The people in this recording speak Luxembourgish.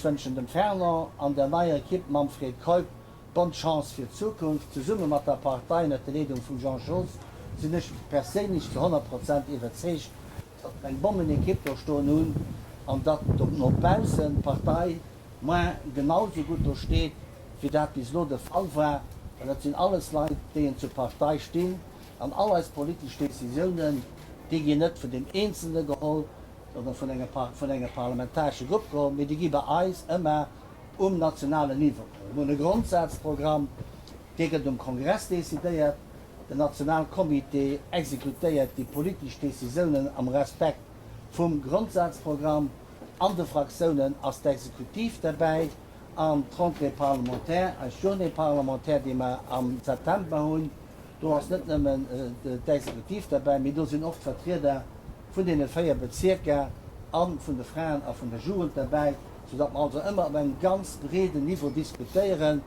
wënschen dem Fernand an der neier Ekipp mam Fred Keup Bonne Chance fir d'Zukunft. Zesumme mat der Partei ënnert der Leedung vum Jean Schoos sinn ech perséinlech zu 100 Prozent iwwerzeegt, datt mer eng Bommenekipp do stoen hunn an datt no baussen d'Partei moins genau sou gutt do steet, wéi dat bis elo de Fall war, well dat sinn alles Leit, déi en zur Partei stinn an all eis politesch Décisiounen, déi ginn net vun deem Eenzelne geholl oder vun enger parlamentarescher Grupp geholl, mee déi gi bei eis ëmmer um nationalen Niveau geholl. Mir hunn e Grondsazprogramm, dee gëtt um Kongress decidéiert. Den Nationalcomité exekutéiert déi politesch Décisiounen am Respekt vum Grondsazprogramm. An de Fraktiounen ass d'Exekutiv derbäi an d'Rentrée parlementaire, eis Journée parlementaire, déi mer am September hunn, do ass net nëmmen d'Exekutiv derbäi, mee do sinn och d'Vertrieder vun deene 4 Bezierker a vun de Fraen a vun der Jugend derbäi, soudatt mer also ëmmer op engem ganz breeden Niveau diskutéieren.